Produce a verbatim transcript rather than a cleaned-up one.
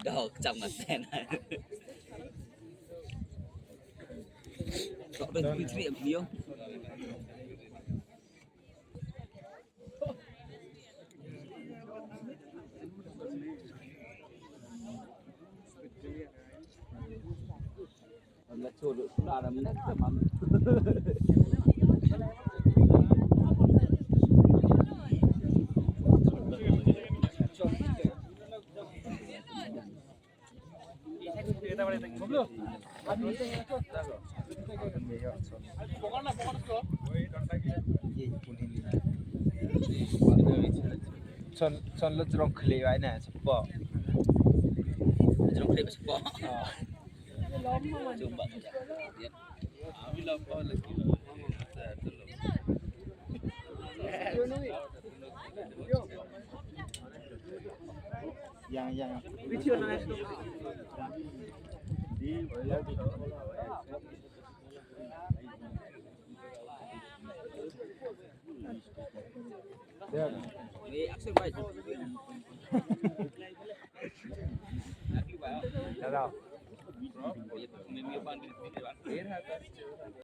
Dog, chăm ngặt tên. Dog, bên Phi Thủy em Phi không? Son, son lo jrong khlieh wai na, sepo. Jrong khlieh sepo. Ah. Jumpa. Yang, yang.